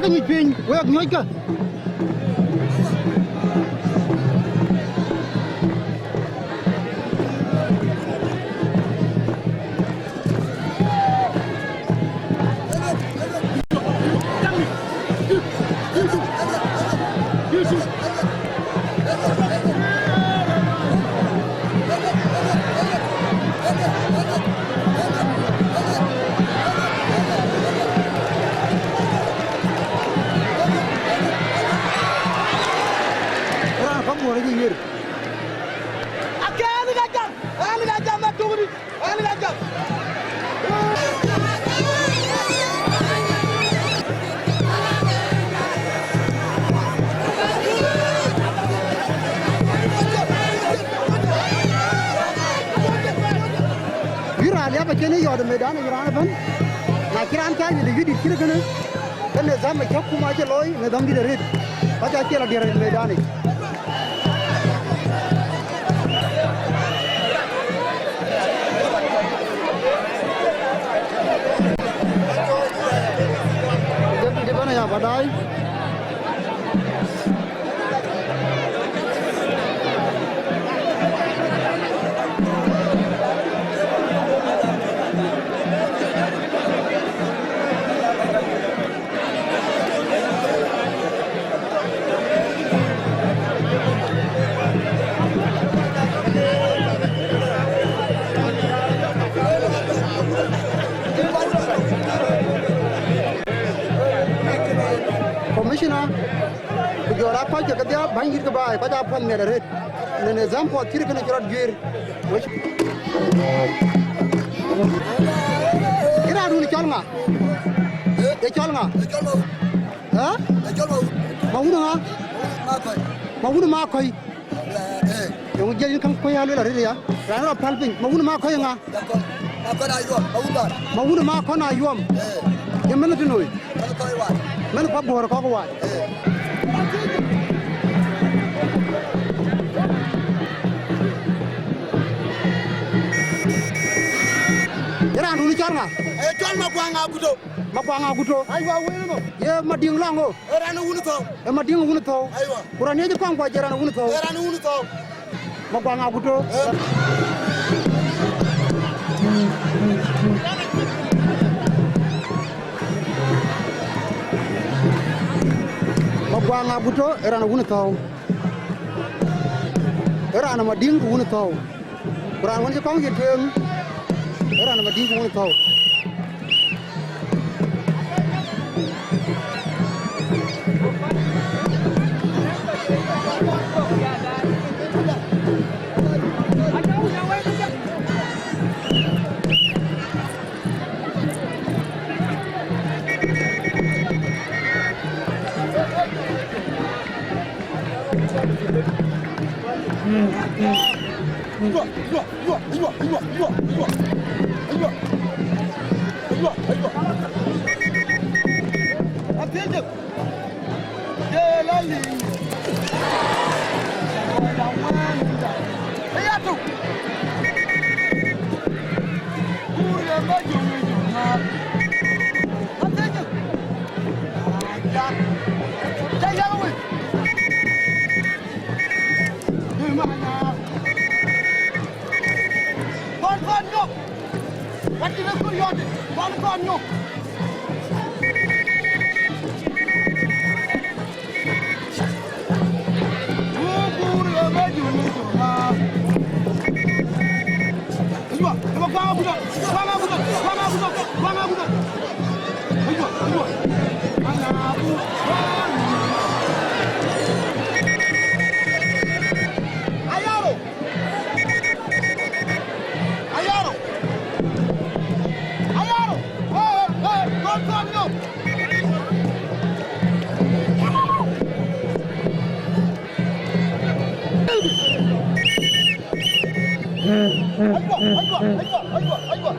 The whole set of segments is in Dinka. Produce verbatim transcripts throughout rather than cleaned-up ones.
Ke nyuc piny, wek nyuɔckë. Raan ka muɔ̈r cï yiër. Akɛ̈ɛ̈n ka jam, an ka jam atukni, an ka jam. Yïn raan liɛp acïn ë yɔt ë medan ë raan ëbɛ̈n. Na cï raan cä yï dï yï dït cït kënë, ke nidham acä kum acï looi, nidham dït arëët. Ka cä ciɛl adiɛr ë medan yic. Deputy bɛ̈n aya baadaye. Commissioner, ku jɔl a kɔc ke kedhie bäny dït ke baai, kɔc aa puɔ̈th miɛt arëët. Në nidham puɔth cït kënë cï rɔt juëër. Wec. Kë raan dun cɔl ŋa? Ee cɔl ŋa? Hä? Ma wun ŋa? Ma wun ma kɔc. Yöŋ jiɛc yïn käŋ kuɔ̈c aa luel arëët ya. Raan rɔt päl piny. Ma wun ma kɔc ŋa? Ma wun ma kɔn a yuɔm. Ye mɛn tënoi. Mɛn pa buɔ̈ɔ̈r kɔ̈k wac. Ye raan dun cɔl ŋa? Ee cɔl Makuaŋ Aguto. Makuaŋ Aguto. Aywa, wël ŋö? Ye Madiŋ lɔŋ ŋö? Ee raan wun thou. Ee Madiŋ wun thou. Aywa. Ku raan ye cï kɔŋ kuɔc ye raan wun thou. Ee raan wun thou. Makuaŋ Aguto. Ee. Makuaŋ Aguto ee raan wun thou. Ee raan Madiŋ wun thou. Ku raan wën cï kɔŋ yï tueŋ, ee raan Madiŋ wun thou. Kɔn kɔn nyop. Wat cï lëk kɔn yɔt. Kɔn kɔn nyop. Ayaro! Ayaro! Hey, hey, hey, don't come, no! Aywa, aywa, aywa, aywa, aywa.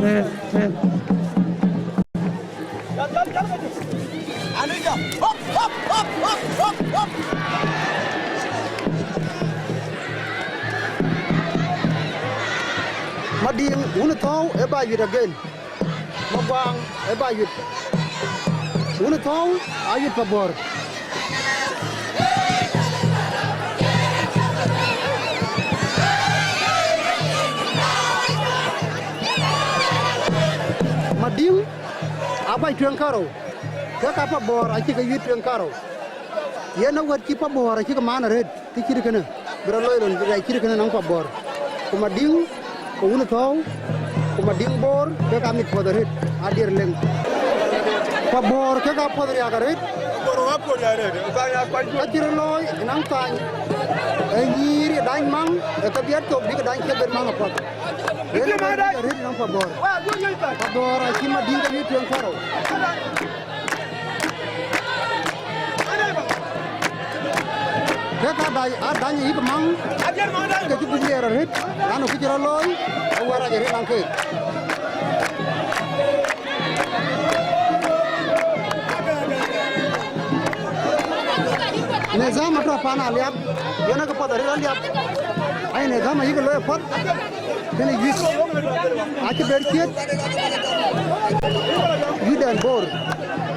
Madiŋ, wun ë Thɔ̈u ë ba yuit again. Maguaŋ ë ba yuit. Wun ë Thɔ̈u aa yuit Pabuɔ̈ɔ̈r. Madiŋ aa bac tueŋ karou, ke ka Pabuɔ̈ɔ̈r acï ke yuit tueŋ karou. Yen ë wɛ̈t cï Pabuɔ̈ɔ̈r acï ke man arëët. Kë cït kënë bï rɔt looi lon rɛɛc cït kënë nɔŋ Pabuɔ̈ɔ̈r, ku Madiŋ, ku wun ë Thɔ̈u, ku Madiŋ Boor, kek aa mit puɔ̈th arëët, aa diɛɛr leŋ. Pabuɔ̈ɔ̈r kek aa puɔ̈th riääk arëët. Ka cï rɔt looi ë nɔŋ Thany, ë nyïïr ë dany maŋ, ë ke bï ɣɛt thok bïk dany cï ben maŋ apuɔth. Yen ë looi arëët nɔŋ Pabuɔ̈ɔ̈r. Pabuɔ̈ɔ̈r acï Madiŋ ke bï tueŋ karou. Ke ka dac, a dany yïk maŋ, ke cï gup liɛɛr arëët, lanu kë cï rɔt looi, ë wɛ̈t rac arëët naŋ keek. Nidham atɔ̈ pan Aliap, yen ë ke puɔth arëët Aliap. Ai, nidham ayïk looi apuɔth. Kënë yuc acï ber ciët, yuc dɛn Boor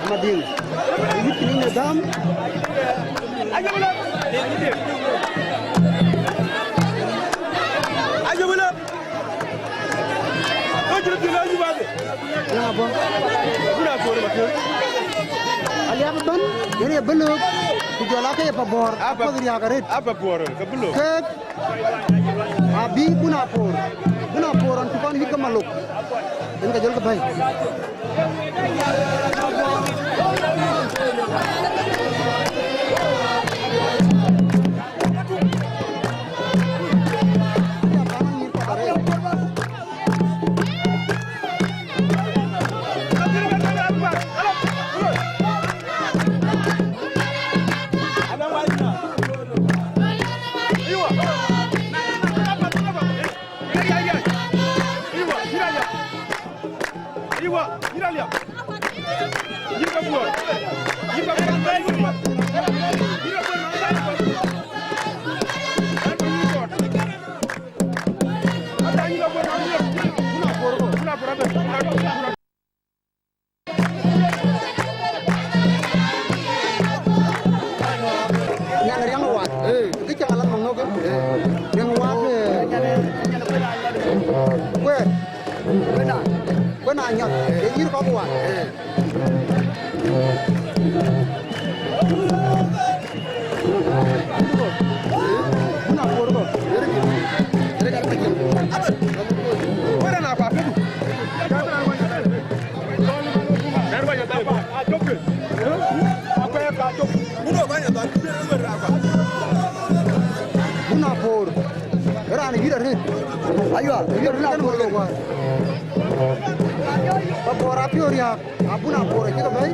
Madiŋ, yuc kënë në dhäm. Yen abɔ̈. Aliap ëbɛ̈n, yen ye bï löök, ku jɔl aa ke ye Pabuɔ̈ɔ̈r, apuɔth riääk arëët. Keek Abï Bun Apoor, Bun Apoor ɣɔn cï kɔn yïk ke Malok, yen ke jɔlkï bɛ̈i. Nyan riaŋ wat. Eh. Kë cä ŋa lan maŋ ŋök. Eh. Riaŋ wat, eh. Kuɛɛr. Kuɛɛr na. Kuɛɛr na nyɔt. Eh. Ye yïr kɔk wat. Eh. Bun Apoor kɔk. Kuɛɛr na kuat. Bun Apoor, raan ë yït arëët. Aywa, yït arëët Bun Apoor. Pabuɔ̈ɔ̈r apiɔ̈u riääk, Abun Apoor acï ke bɛ̈i.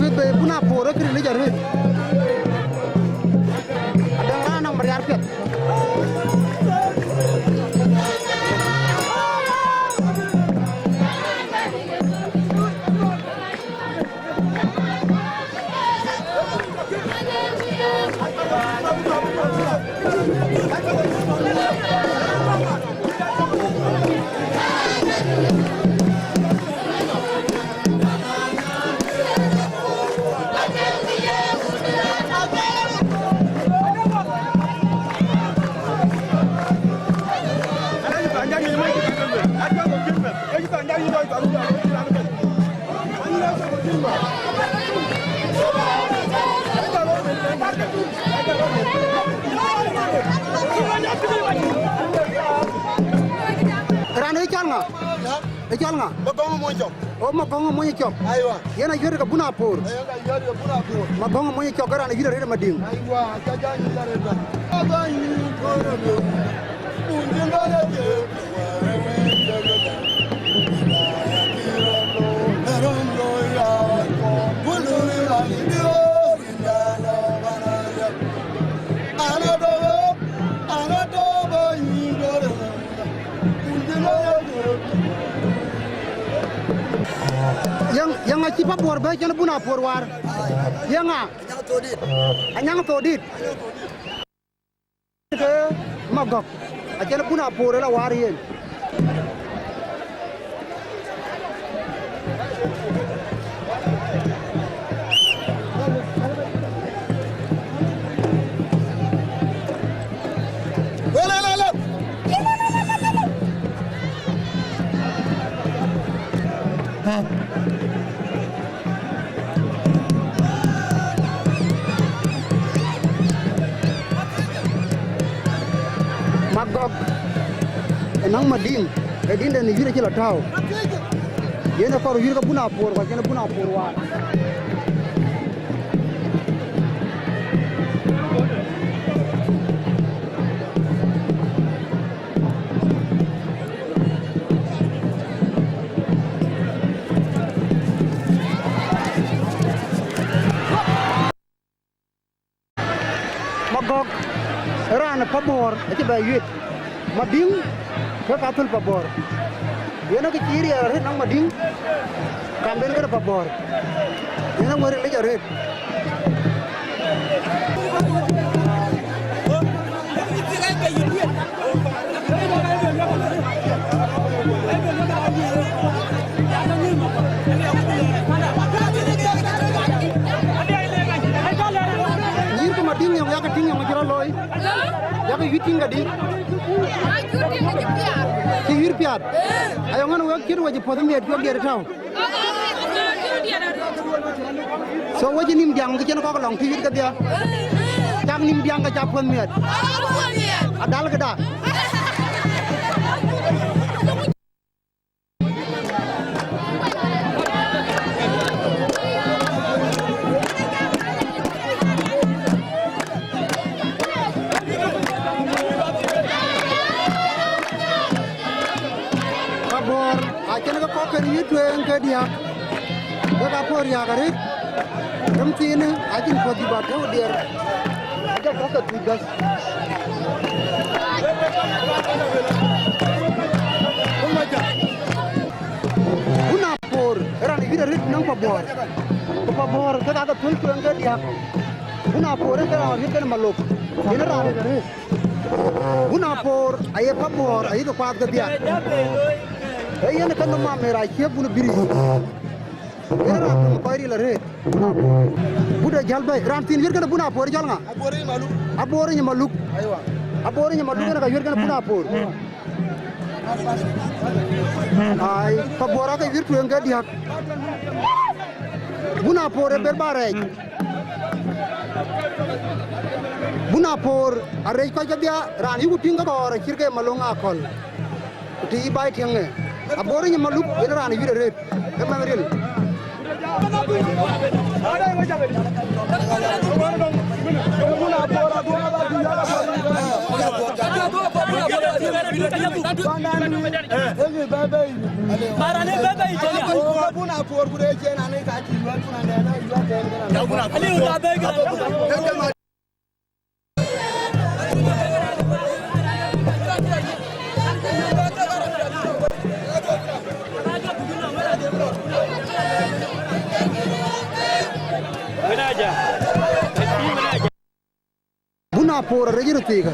Kuith bei Ë cɔl ŋa? Magɔŋ Mony Cɔk. O Magɔŋ Mony Cɔk. Aiwa. Yen ayuɛ̈t ke Bun Apor. Yen ayuɛ̈t ke Bun Apor. Magɔŋ Mony Cɔk ë raan ayuɛ̈t arëët Madïŋ. Aiwa, aca jɔ nyuc arëët bɛ̈n. Magɔŋ Mony Cɔk. Yeŋa, yeŋa cï Pabuɔɔr bɛ̈ɛ̈i cïn Bun Apor waar? Yeŋa? Anyaŋ Thodit. Anyaŋ Thodit. Ke Magɔ̈k, acïn Bun Apor ë la waar yen. Magɔ̈k ë näŋ Madïŋ, ë dïnde në yïr acï la tääu. Yen ë kɔr yïr ke Bun Apor, ku acïn Bun Apor waar. Magɔ̈k ë raan ë Pabuɔɔr acï bɛ yuet. Madïŋ ke ka thöl Pabuɔɔr. Yen ë kë cï riɛl arëët nɔŋ Madïŋ, kamden kënë Pabuɔɔr. Yen ë wël ril yic arëët. Nyïïr ku Madïŋ yɔŋ, yakë tïŋ yɔŋ cï rɔt looi. Yakë yï tïŋ këdï? Cï yïr piath. Ayɔŋ ɣɛn wek cït wec puɔ̈th miɛt cuɔk diɛt tɔ̈u. So wec nïm diaŋ ke cïn kɔ̈k lɔŋ tïït kedhie. Cak nïm diaŋ ke ca puɔ̈th miɛt. Adal këda. Pabuɔɔr acïn ke kɔ̈k kën yï tueŋ ke diäk. Wek apuɔ̈u riääk arëët, rem thiinë acïn puɔ̈th dït bä tɔ̈u diɛɛr. Ajɔ kɔ̈k ke thuc bɛ̈c. Bun Apor ë raan ë yït arëët nɔŋ Pabuɔɔr. Ku Pabuɔɔr kek aake thöl tueŋ ke diäk. Bun Apor ë ke raan ë yït kën Malok. Yen ë raan ë rëët. Bun Apor aye Pabuɔɔr ayï ke kuaath ke dhiak. Ee yen ke nɔm amer acie bun bï ric. Yen raan töŋ kɔc ril arëët. But ë jäl bɛ̈i. Raan thiin yuet kënë Bun Apor ë cɔl ŋa? Abor ë Maluk. Abor ë Maluk. Aiwa. Abor ë Maluk yen ka yuet kënë Bun Apor. Ai, Pabuɔɔr aake yuet tueŋ ke diäk. Bun Apor ë ber bä rɛɛc. Bun Apor arɛɛc kɔc kedhie, raan yïku tïŋ ke kɔɔr acït ke Malok Akɔl. Ku të yï baai tiɛŋë, Abor ë Maluk yen raan ë yït arëët, ke mɛnh ril. Bun Apor arɛɛc röt thiikä.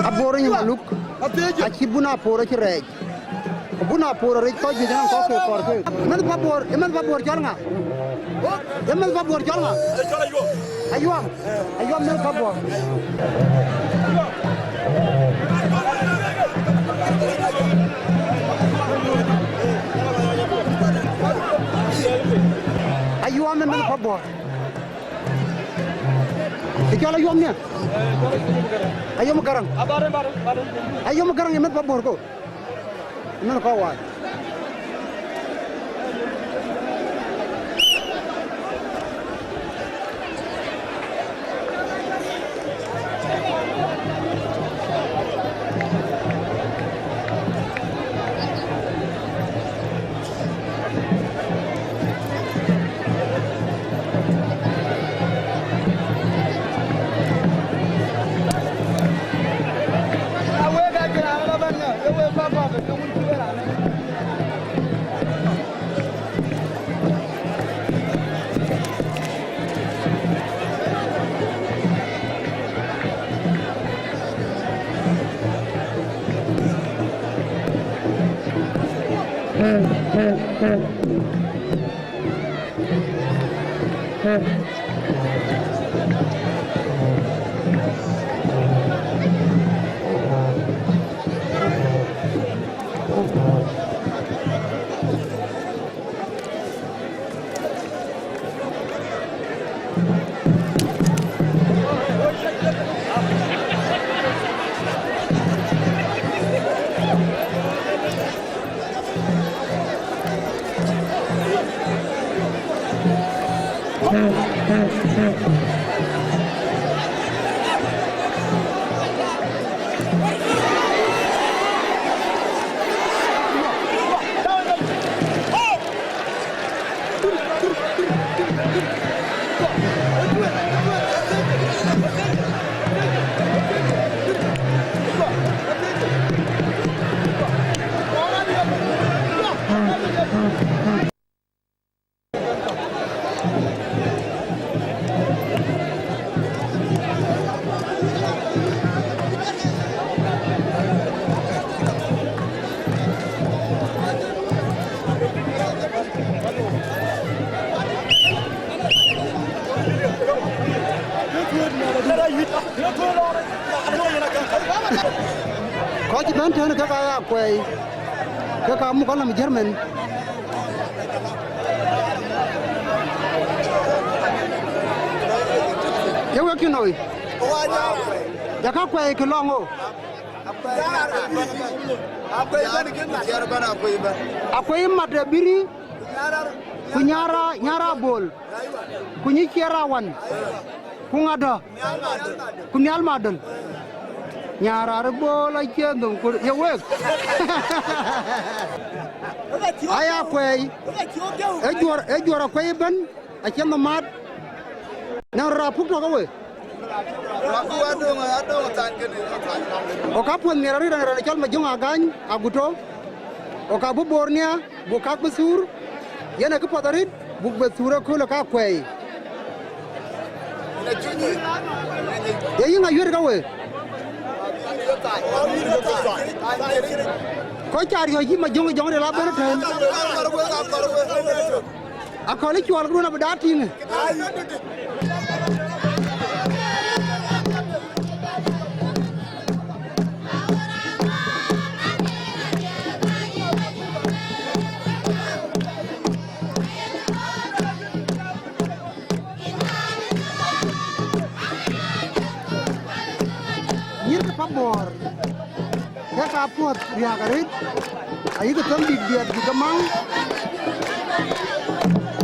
Abor nyï maluk, acï bun apor acï rɛɛc. Bun apor rɛɛc kɔc juëc ënɔŋ kɔ̈k ke kɔɔr ke. Mɛnh Pabor, ë mɛnh Pabor cɔl ŋa? Ë mɛnh Pabor cɔl ŋa? Ayuam. Ayuam mɛnh Pabor. Ayuam ë mɛnh Pabor. Ë cɔl Ayuɔm nië? Ayuɔm Garaŋ. Ayuɔm Garaŋ ë mɛnh Pabor ko. Ë mɛnh kɔc waai. Kɔc cï bɛ̈n tënë kek aa ya kuɛɛi, kek aa muk alam German. Ye wek cï noi, jaka kuɛɛi kë lɔŋ ɣo. Akuei mat ë bïri, ku nyara, nyara bol, ku nyi ciɛɛr awan, ku ŋadɔ, ku nhial madöl. Nyara rë bol acie nhom ku ye wek. Aya kuɛɛi, ë juɔr, ë juɔr akuɛɛi ëbën. Acie nhom mat. Nɛn rɔt apuk tɔ̈ ke we. Ku adöŋ, adöŋ thany kënë, thany. Ɣok apuɔ̈th miɛt arït, raan, raan cɔl Majöŋ Agany Aguto. Ɣok abï Bor nia, buk kak bï thuur. Yen akë puɔth arït, buk bï thuur ëkööl ë ka kuɛɛi. Ye yïŋ ayuet ke we. Kɔc ca riɔ̈c yï Majöŋ ë jɔŋ de la bɛ̈n tɛ̈n. Akɔ̈l ë cuɔl këdun abï daat tïŋ. Nyïïr ke Pabor. Kek aa puɔ̈th riääk arëët, ayï ke thëm bïk biɛt bïk ke maŋ,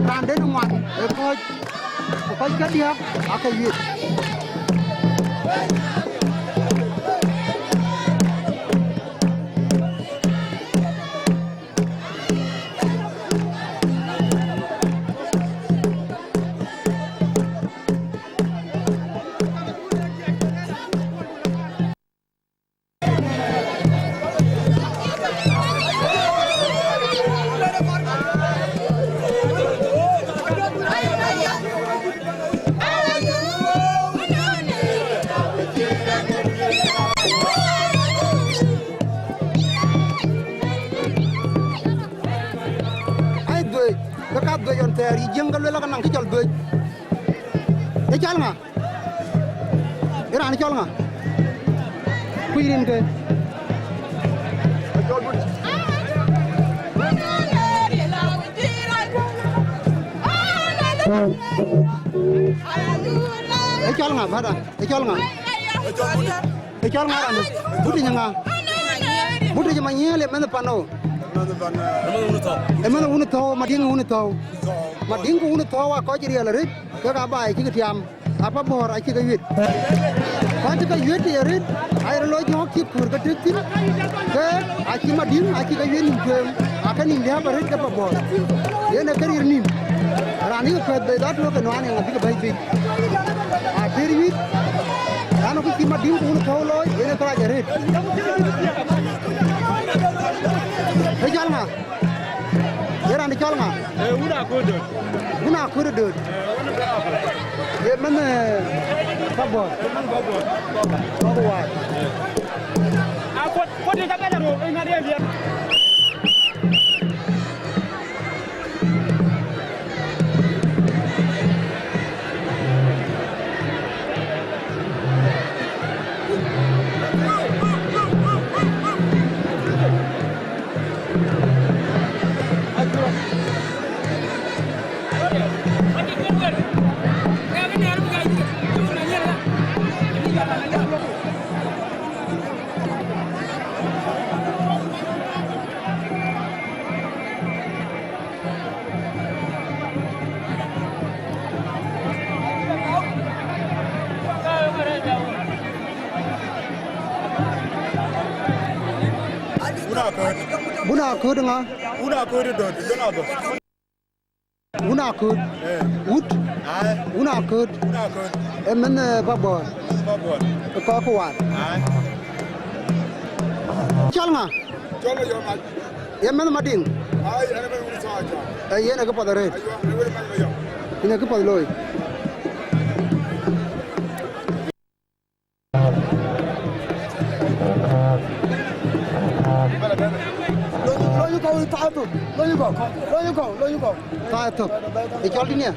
raan den ŋuan ë kɔ̈c, ku kɔc ke diäk aake yiëth. Dhuëc ɣɔn thɛɛr yï Jiëŋ ke luel aka naŋ kë cɔl dhuëc. Ë cɔl ŋa? Ë raan cɔl ŋa? Kuc rin ke. Ë cɔl ŋa, bäda? Ë cɔl ŋa? Ë cɔl ŋa raan? Butic ŋa? Butic Manyiël ë mɛnh Pano. Ë mɛnh Wun Thɔ̈u, Madiŋ Wun Thɔ̈u. Madiŋ ku Wun Thɔ̈u aa kɔc riɛl arëët, kek aa baai cï ke tiam. Apa bɔ̈ɔ̈r acï ke yuet. Kɔc cï ke yuet ye rëët, aye rɔt lɔ jɔ̈ɔ̈k cï kuur ke tëk thïn, ke acï Madiŋ acï ke yuet nïm tueŋ, ake nïm liääp arëët ke pa bɔ̈ɔ̈r. Yen ee kë ril nïm. Raan yï ke kuɛth bei dhatu ke nuan eeŋa bï ke bɛ̈i piny. Atër yuit, raan ë kë cï Madiŋ ku Wun Thɔ̈u looi, yen ee kërac arëët. Ë cɔl ŋa? Ye raan cɔl ŋa? Ee, Wun Akööt Dööt. Wun Akööt Dööt. Ee, wun Akööt Dööt. Ye mɛnh, ee, Pabuɔ̈ɔ̈r. Ee, mɛnh Pabuɔ̈ɔ̈r. Pabuɔ̈ɔ̈r. Ee. A kuɔt, kuɔt ë ka bɛ̈n arou, ë ŋa riɛl riɛl. Wun Akööt. Wun Akööt ŋa? Wun Akööt Dööt, yen abɔ̈. Wun Akööt. Ee. Wut. Ai. Wun Akööt. Wun Akööt. Ee mɛnh, ee, Pabuɔ̈ɔ̈r. Mɛnh Pabuɔ̈ɔ̈r. Ee kɔc ku waar. Ai. Cɔl ŋa? Cɔl Mayɔm Mac. Ye mɛnh Madiŋ? Ai, ɣɛn ë mɛnh Wun Thɔ̈u Acaar. Ee, yen ee këpath arëët. Aywa, ɣɛn ë mɛnh Mayɔm. Yen ee këpath looi. Lony, lony kɔ̈u, thaai thok. Lony kɔ̈u, lony kɔ̈u, lony kɔ̈u. Thaai thok. Ë cɔl dï nia?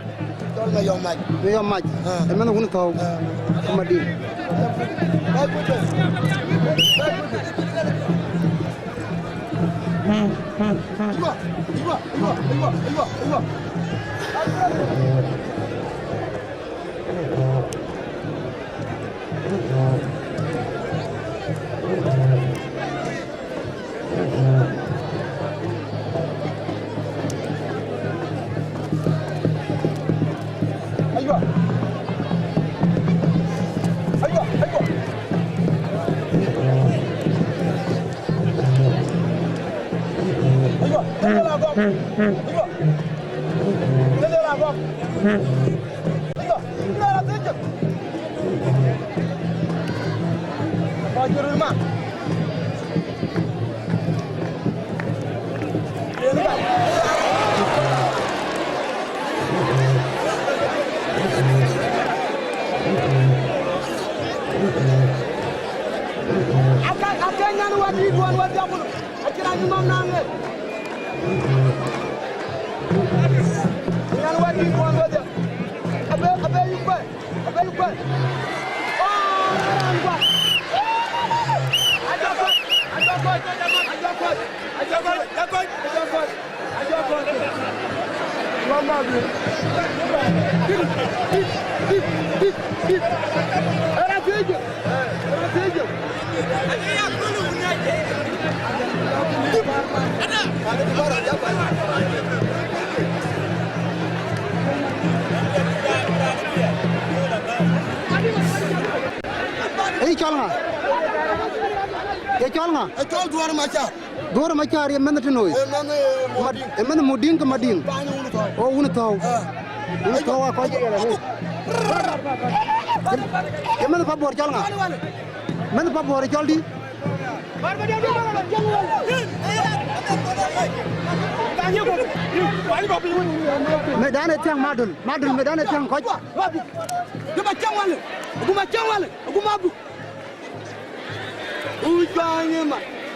Cɔl Mayɔm Mac. Mayɔm Mac. Ah. Ë mɛnh Wun Thɔ̈u. Ah. Ku Madiŋ. Bɛ̈ɛ̈i kuc bɛ̈ɛ̈i. Bɛ̈ɛ̈i kuc bɛ̈ɛ̈i. Aywa, aywa, aywa, aywa, aywa, aywa. Aywa. Aywa, aywa. Aywa, aywa, la gɔk. Aywa. Aywa, la gɔk. Aywa, la gɔk. Kɔc röt ma. Aka, aka nyan wadi duan wadi akulu. Akira ni mam na nge. Nyan wadi duan wadi. Abe, abe yukwe. Abɛ̈ny kuɛth. Oo, raan guath. Ajɔ kɔc, ajɔ kɔc, ajɔ kɔc, ajɔ kɔc, ajɔ kɔc, ajɔ kɔc. Mama bi. Dip, dip, dip, dip, dip. Era thiëëc. Era thiëëc. Ee cɔl ŋa? Ee cɔl ŋa? Ee cɔl Duɔ̈ɔ̈r Macar. Duɔ̈ɔ̈r Macar ye mɛnh tënoi. Ee mɛnh, ee, Madiŋ. Ee mɛnh Madiŋ ke Madiŋ. Bany Wun Thɔ̈u. Oo, Wun Thɔ̈u. Ee. Wun Thɔ̈u aa kɔc. Ee mɛnh Pabuɔ̈ɔ̈r cɔl ŋa? Mɛnh Pabuɔ̈ɔ̈r cɔl dï? Medan ë thiäŋ madul, madul medan ë thiäŋ kɔc. Guma cäŋ wale, guma cäŋ wale, guma abuk. Ujuany ma.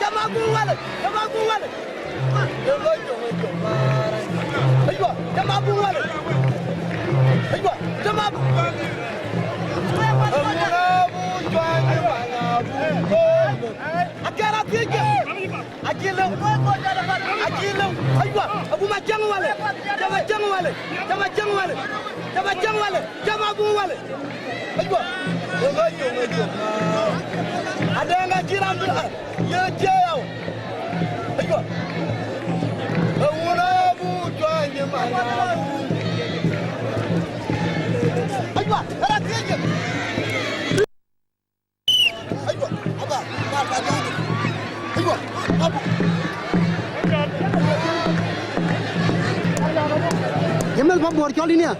Jam abuk wale, jam abuk wale. Aywa, jam abuk wale. Aywa, jam abuk. Abu juany, abu. Akera pije. Acï lëu. Acï lëu. Aywa, abu ma cäŋ wale. Jam ma cäŋ wale. Jam ma cäŋ wale. Jam ma cäŋ wale. Jam abuk wale. Aywa. Ŋö cök, ŋö cök. Adɛ̈ŋ acï raan bï, ah, ye cie yau. Aywa. Ewun abu juany man abu. Aywa, era thiëëc. Aywa, aba, aba, aba, aba. Aywa, aba. Ye meth Pabuɔɔr cɔl yïn ya?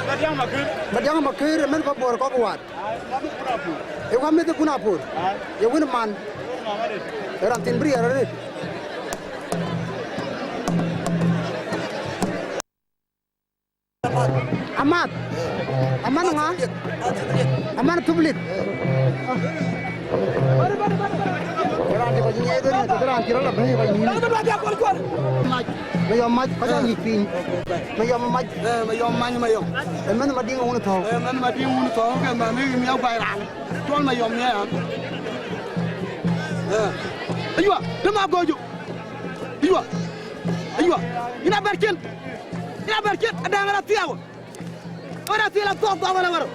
Madiaŋ Makër. Madiaŋ Makër, ye meth Pabuɔɔr kɔ̈k waat. Ee wä meth kun apur. Ye wën man. Ee raan thïn bï riɛɛr arëët. Amath. Aman ŋa? Aman Thuplit. Raan cï kɔc nyiɛɛi dhël, tëkë raan cï rɔt la bɛ̈ny kɔc nïïm. Mayɔm mac, kɔc aa nyic piny. Mayɔm mac. Eh, Mayɔm mac, Mayɔm. Ee mɛnh Madiŋ wun thɔ̈u. Ee mɛnh Madiŋ wun thɔ̈u, ke mɛnh ë miɔk guai raan. Cɔl Mayɔm nya. Eh. Aywa, dë ma gojo. Aywa. Aywa. Yïn abɛ̈r cin. Yïn abɛ̈r cin, adɛ̈ŋ rɔt thiaau. Ora thil a thok thok wala waro.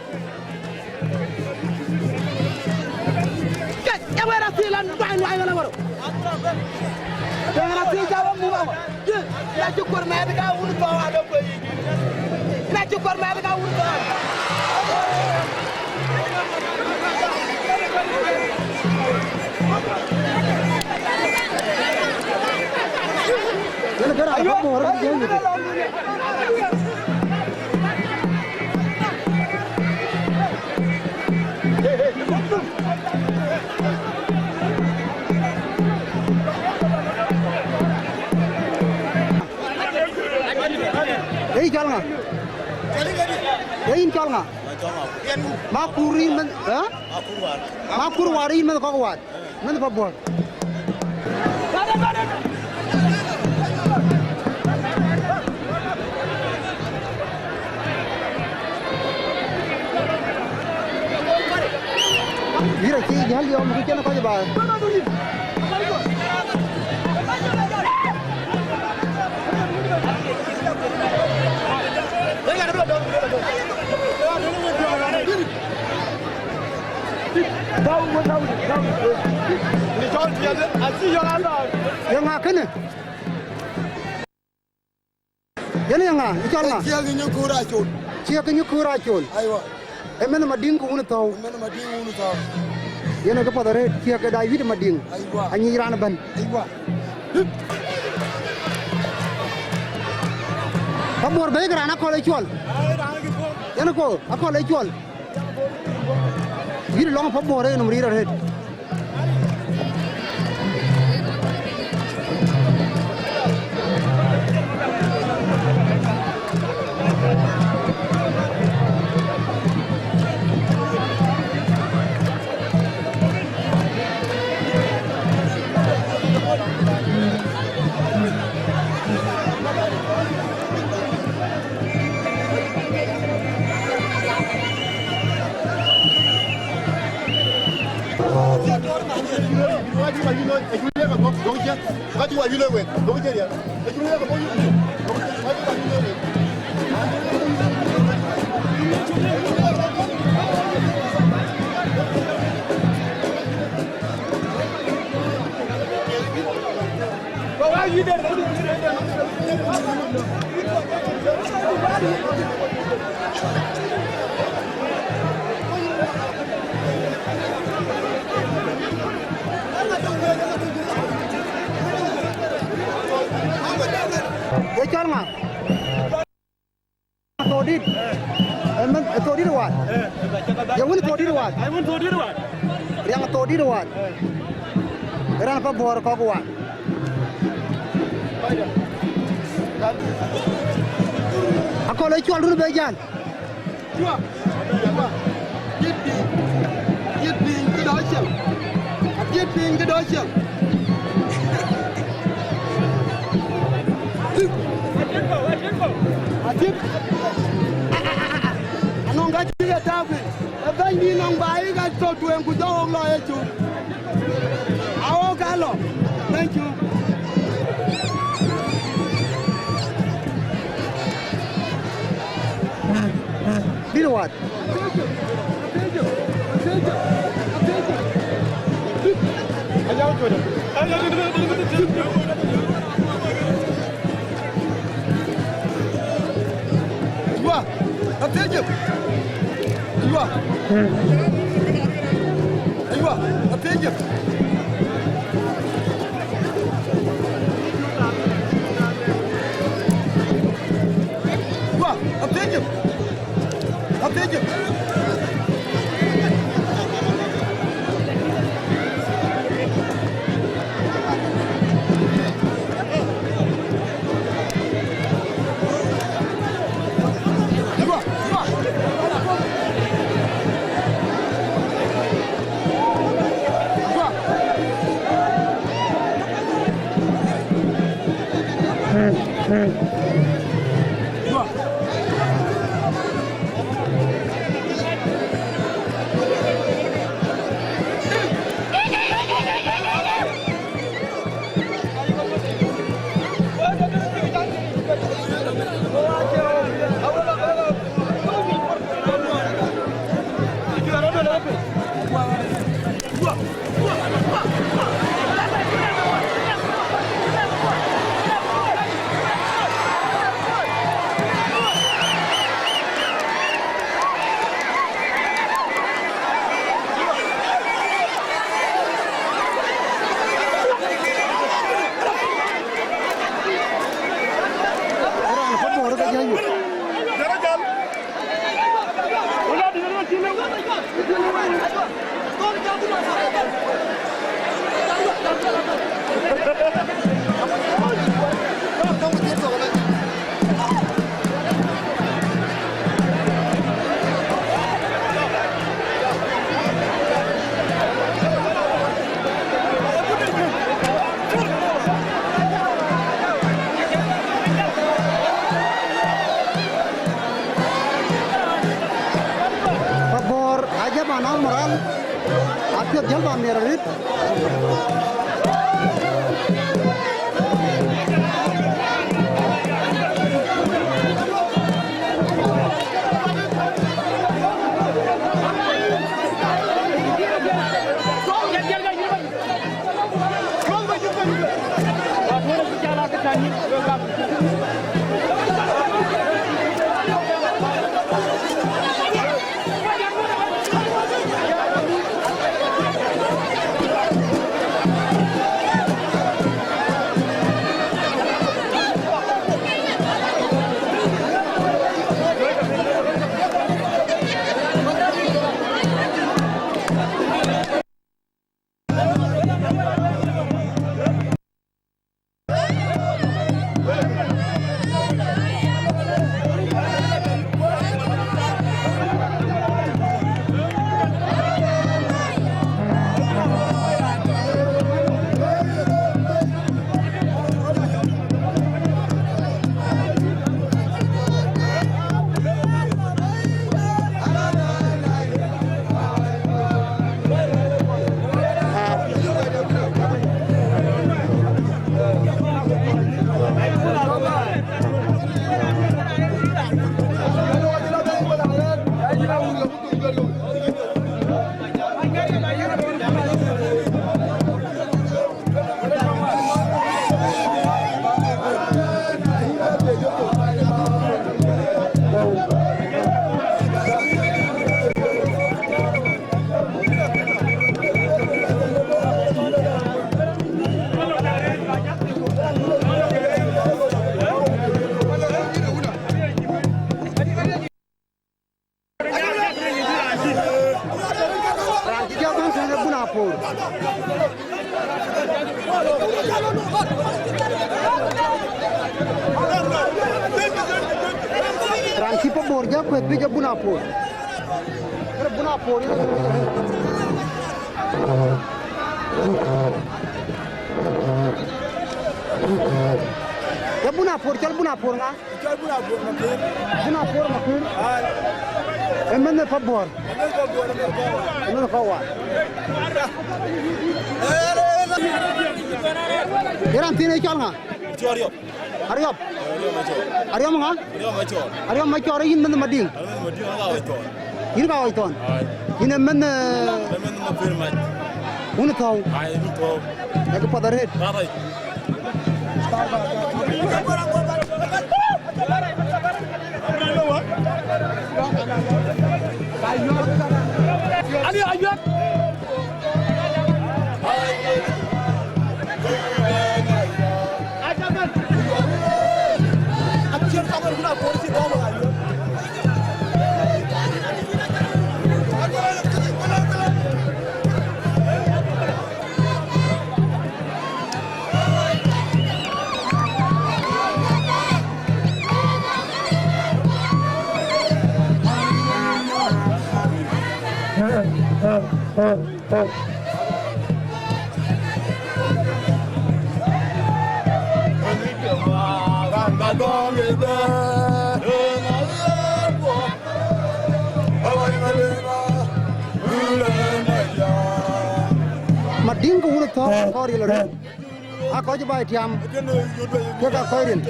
Ke, ya wera thil a nuai nuai wala waro. Dɛ̈ŋ rɔt thiaau, ja wa mum awa. Ye, ya cï kɔɔr mɛɛth ka wun thɔ̈u ade kueer. Na cï kɔɔr mɛɛth ka wun thɔ̈u. Yen kë raan abɔ̈ bɔ̈ rɔt ë jɔ̈ɔ̈ny. Ee yïn cɔl ŋa? Ee yïn cɔl ŋa? Makur yïn mɛnh, ë? Makur war yïn mɛnh kɔ̈k waat. Mɛnh Pabuɔɔr. Yïn acï jäl yɔm ku cïn kɔc baai. Ye ŋa kënë? Yen ye ŋa? Ë cɔl ŋa? Ciëk ë Nyukuur Acol. Ciëk ë Nyukuur Acol. Aywa. Ee mɛnh Madiŋ ku wun thɔ̈u. Ee mɛnh Madiŋ wun thɔ̈u. Yen ë këpath arëët, ciëk ë David Madiŋ. Aywa. Anyic raan ëbɛ̈n. Aywa. Pabuɔɔr bɛ̈ɛ̈i ke raan akɔ̈l ë cuɔl. Yen ko, akɔ̈l ë cuɔl. Yïn lɔŋ Pabuɔɔr ë nɔm rïïr arëët. Ye cɔl ŋa? Thok dït. Ee mɛnh, ee thok dït waat. Ye wun thok dït waat. Ee wun thok dït waat. Riɛŋ thok dït waat. Ee raan Pabuɔɔr kɔ̈k waat. Akɔl ë cuɔl run bë jäl. Yua, yua. Diet piny, diet piny këdɔ cieŋ. Diet piny këdɔ cieŋ. Adiet. Anɔŋ ka cï ke tääu piny. Ë bɛ̈nydït nɔŋ baai ka tɔ tueŋ ku jɔ ɣok lɔ ë cuk. Awo ka lɔ. Thank you. Bï wat. Aywa, athiëcë. Aywa. Aywa, athiëcë. Aywa, athiëcë. Athiëcë. Pabor aja ba nɔŋ moral, apiɛth jäl ba miɛr arït. Raan cï jɔ bɛ̈n tënë bun apor. An cï pa Bor jɔ kueth bï jɔ bun apor. Kërë bun apor yïn. Jɔ bun apor, cɔl bun apor ŋa? Cɔl bun apor Makër. Bun apor Makër. Ai. Ë mɛnh ë pa Bor. Ë mɛnh pa Bor, ë mɛnh pa War. Ë mɛnh pa War. Ye raan thiin ë cɔl ŋa? Cɔl Riɔp. Ariɔp. Ariɔp Macɔl. Ariɔp ŋa? Ariɔp Macɔl. Ariɔp Macɔl, yïn mɛnh Madiŋ. Mɛnh Madiŋ, ɣa ɣɔc thɔn. Yïn ka ɣɔc thɔn. Ai. Yïn ë mɛnh, eh, ë mɛnh Madiŋ mac. Wun thɔu. Ai, wun thɔu. Ë kë puɔth arëët. Puɔth arëët. Ani ayuak. Madiŋ ke wun thɔ̈k kɔɔr yel arëët. A kɔc baai tiam, kek a kɔc rin.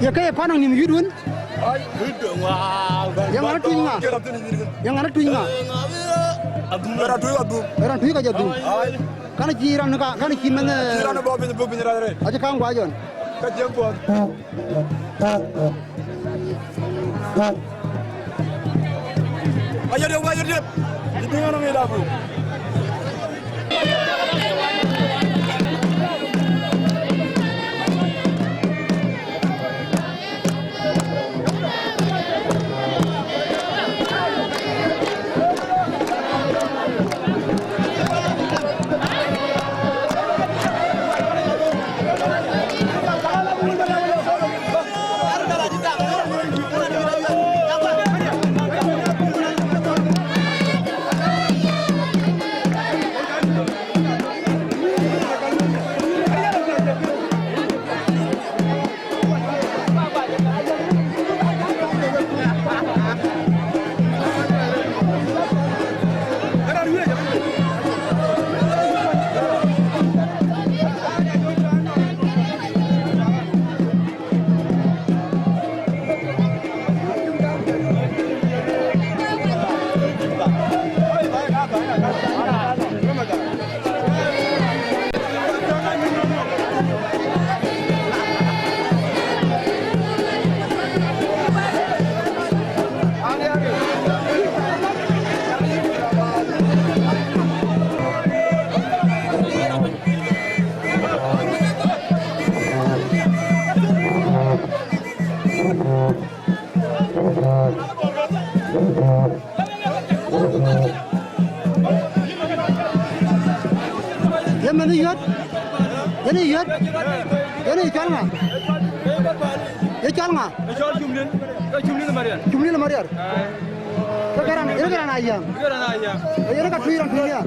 Ye ke ye kɔn nɔŋ nïm yut wën? Ye ŋa tuc ŋa? Ye ŋa tuc ŋa? Ë raan tuc ka jɔ dhum. Kan cï raan ka, kan cï mɛnh, ë, raan bɔ̈ piny, bɔ̈ piny raan rëër. Acï kaŋ guɔ jɔn. Ka jiëŋ puɔth. Ayɔt yök, ayɔt yök. Yï piŋ ɣɔn ŋic dak. Ye mɛnh yuet, yen yuet, yen cɔl ŋa? Ye cɔl ŋa? Ë cɔl Cumlil, ke Cumlil Marial. Cumlil Marial. Ai. Ke ke raan, yen ke raan Ayam. Ke raan Ayam. Yen ka tuc raan tuc ya.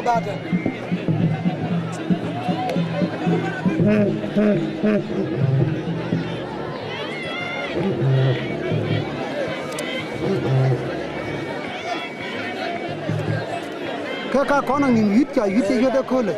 Ke ka kɔn aŋïn yït ca yït cï yït ëköölë.